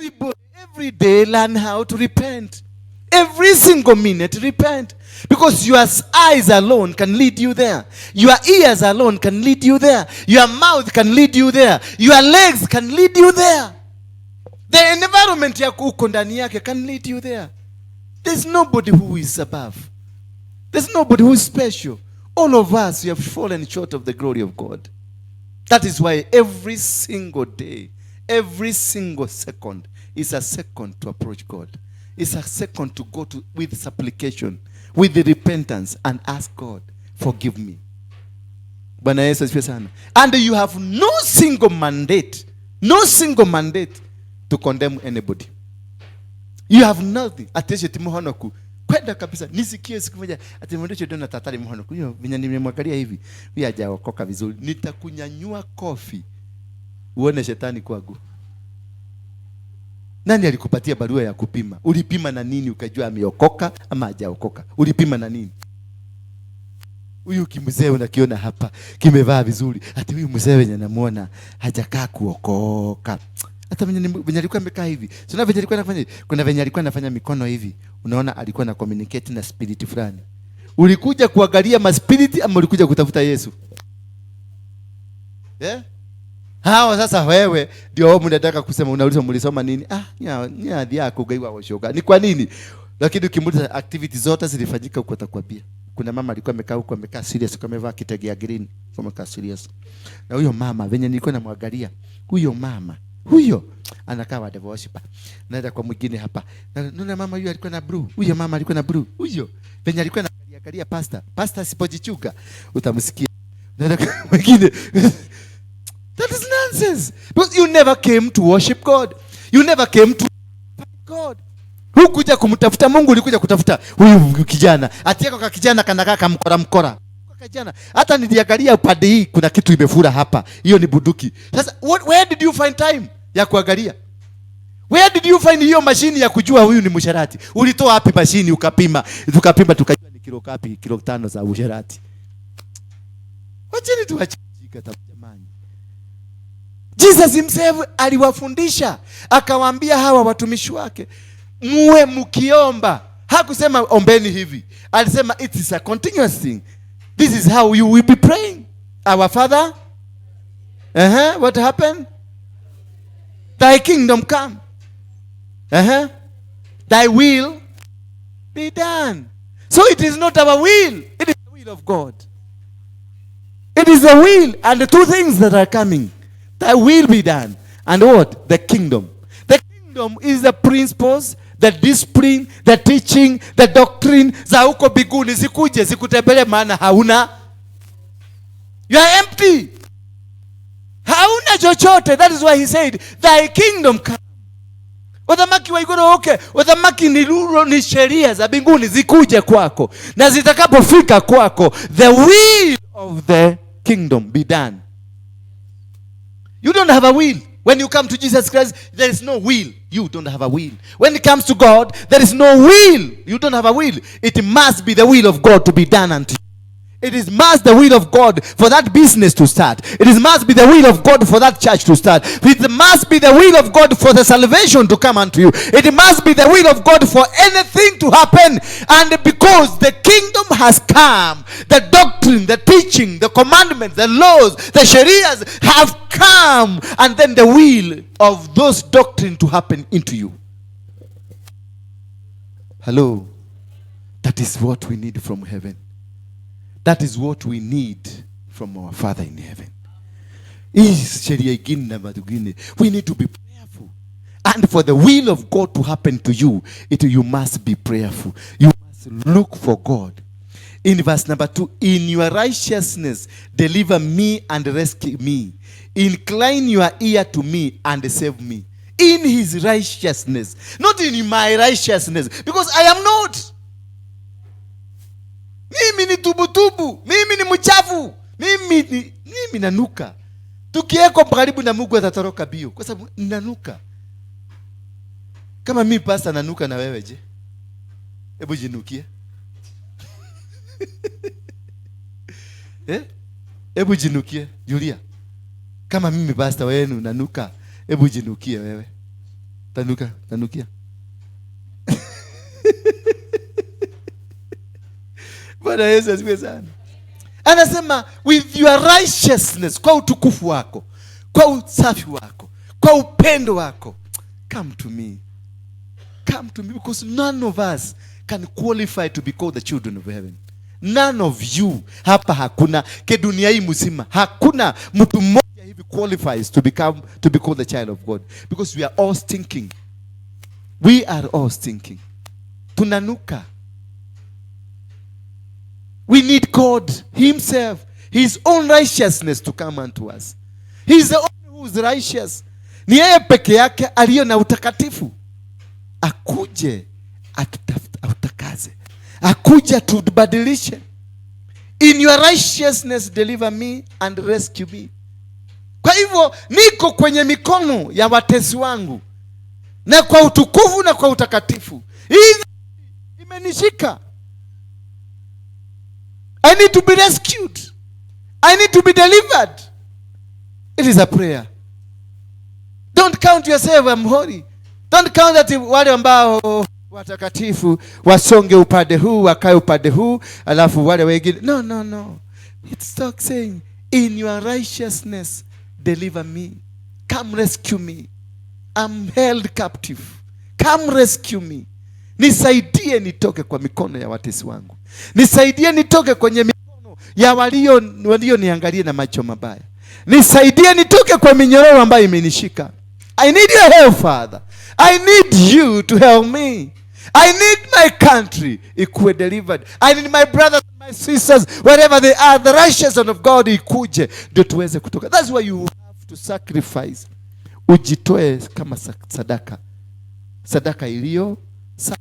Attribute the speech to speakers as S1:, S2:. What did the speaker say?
S1: Everybody, every day learn how to repent. Every single minute repent. Because your eyes alone can lead you there. Your ears alone can lead you there. Your mouth can lead you there. Your legs can lead you there. The environment yako uko ndani yake can lead you there. There's nobody who is above. There's nobody who is special. All of us, we have fallen short of the glory of God. That is why every single day, every single second is a second to approach God. It's a second to go to with supplication, with the repentance, and ask God, forgive me. Bwana Yesu asifiwe sana. And you have no single mandate, no single mandate to condemn anybody. You have nothing. Ati ti muhonoku. Kwenda kabisa nisikie siku moja ati mundu ucio ndona tatari muhonoku. Hiyo venye nimemwangalia hivi, huyu hajaokoka vizuri. Nitakunyanyua kofi uone shetani kwangu. Nani alikupatia barua ya kupima? Ulipima na nini ukajua ameokoka ama hajaokoka? Ulipima na nini? Huyu kimzee unakiona hapa kimevaa vizuri, ati huyu mzee wenye namuona hajakaa kuokoka. Hata venye alikuwa amekaa hivi, si unaona venye alikuwa anafanya hivi? Kuna venye alikuwa anafanya mikono hivi, unaona alikuwa na communicate na spirit fulani. Ulikuja kuangalia maspiriti ama ulikuja kutafuta Yesu? Yeah? Hawa sasa wewe ndio wewe mnataka kusema, unauliza mlisoma nini? Ah, nya yako gaiwa washoga. Ni kwa nini? Lakini ukimuuliza activity zote zilifanyika huko atakwambia. Kuna mama alikuwa amekaa huko amekaa serious, kama amevaa kitenge ya green, kama amekaa serious. Na huyo mama venye nilikuwa namwangalia, huyo mama, huyo anakaa wa devil worshiper. Naenda kwa mwingine hapa. Na naona mama huyo alikuwa na blue. Huyo mama alikuwa na blue. Huyo venye alikuwa anaangalia angalia pastor. Pastor asipojichunga utamsikia. Naenda kwa mwingine. That is nonsense. Because you never came to worship God. You never came to God. Hukuja kumtafuta Mungu, ulikuja kutafuta huyu kijana. Ati yako kijana kanakaa kamkora mkora. Kijana. Hata niliangalia upande hii kuna kitu imefura hapa. Hiyo ni bunduki. Sasa where did you find time ya kuangalia? Where did you find hiyo mashini ya kujua huyu ni msherati? Ulitoa wapi mashini ukapima? Tukapima tukajua ni kilo ngapi? Kilo 5 za usherati. Wacheni tuache jamani. Jesus himself aliwafundisha, akawaambia hawa watumishi wake, muwe mkiomba. Hakusema ombeni hivi, alisema it is a continuous thing. This is how you will be praying. Our Father. What happened? Thy kingdom come. Thy will be done. So it is not our will, it is the will of God. It is the will and the two things that are coming. Thy will be done. And what? The kingdom. The kingdom is the principles, the discipline, the teaching, the doctrine za huko mbinguni zikuje zikutembelee, maana hauna. You are empty. Hauna chochote. That is why he said, thy kingdom come. Uthamaki wa iguru uke. Uthamaki ni rule, ni sheria za mbinguni zikuje kwako, na zitakapofika kwako, the will of the kingdom be done. You don't have a will. When you come to Jesus Christ, there is no will. You don't have a will. When it comes to God, there is no will. You don't have a will. It must be the will of God to be done unto you. It is must the will of God for that business to start. It is must be the will of God for that church to start. It must be the will of God for the salvation to come unto you. It must be the will of God for anything to happen. And because the kingdom has come, the doctrine, the teaching, the commandments, the laws, the sharias have come, and then the will of those doctrine to happen into you. Hello. That is what we need from heaven. That is what we need from our Father in heaven. Hii sheria ingine na ingine. We need to be prayerful. And for the will of God to happen to you, you must be prayerful. You must look for God. In verse number 2, in your righteousness, deliver me and rescue me. Incline your ear to me and save me. In his righteousness. Not in my righteousness. Because I am not. Mimi ni tubutubu. Mimi ni mchafu. Mimi nanuka. Tukiweko karibu na Mungu atatoroka bio. Kwa sababu nanuka. Kama mimi pastor nanuka, na wewe je? Hebu jinukie. Eh? Hebu jinukie, Julia. Kama mimi pastor wenu nanuka, hebu jinukie wewe. Tanuka, tanukia. Bwana Yesu asifiwe sana. Anasema with your righteousness, kwa utukufu wako, kwa usafi wako, kwa upendo wako, come to me. Come to me, because none of us can qualify to be called the children of heaven. None of you. Hapa hakuna, ke dunia hii mzima hakuna mtu mmoja hivi qualifies to be called the child of God, because we are all stinking. We are all stinking. Tunanuka. We need God himself, his own righteousness to come unto us. He is the only who is righteous. Ni yeye peke yake aliye na utakatifu. Akuje atutakaze. Akuje atubadilishe. In your righteousness deliver me and rescue me. Kwa hivyo niko kwenye mikono ya watesi wangu, na kwa utukufu na kwa utakatifu. Hii imenishika. I need to be rescued. I need to be delivered. It is a prayer. Don't count yourself I'm holy. Don't count that wale ambao watakatifu wasonge upande huu, wakae upande huu, alafu wale wengine. No, no, no. It's talk saying, in your righteousness deliver me. Come rescue me. I'm held captive. Come rescue me. Nisaidie nitoke kwa mikono ya watesi wangu. Nisaidie nitoke kwenye mikono ya walio niangalie na macho mabaya. Nisaidie nitoke kwa minyororo ambayo imenishika. I need your help, Father. I need you to help me. I need my country ikuwe delivered. I need my brothers and my sisters, wherever they are, the righteousness of God ikuje ndio tuweze kutoka. That's why you have to sacrifice. Ujitoe kama sadaka. Sadaka iliyo safi.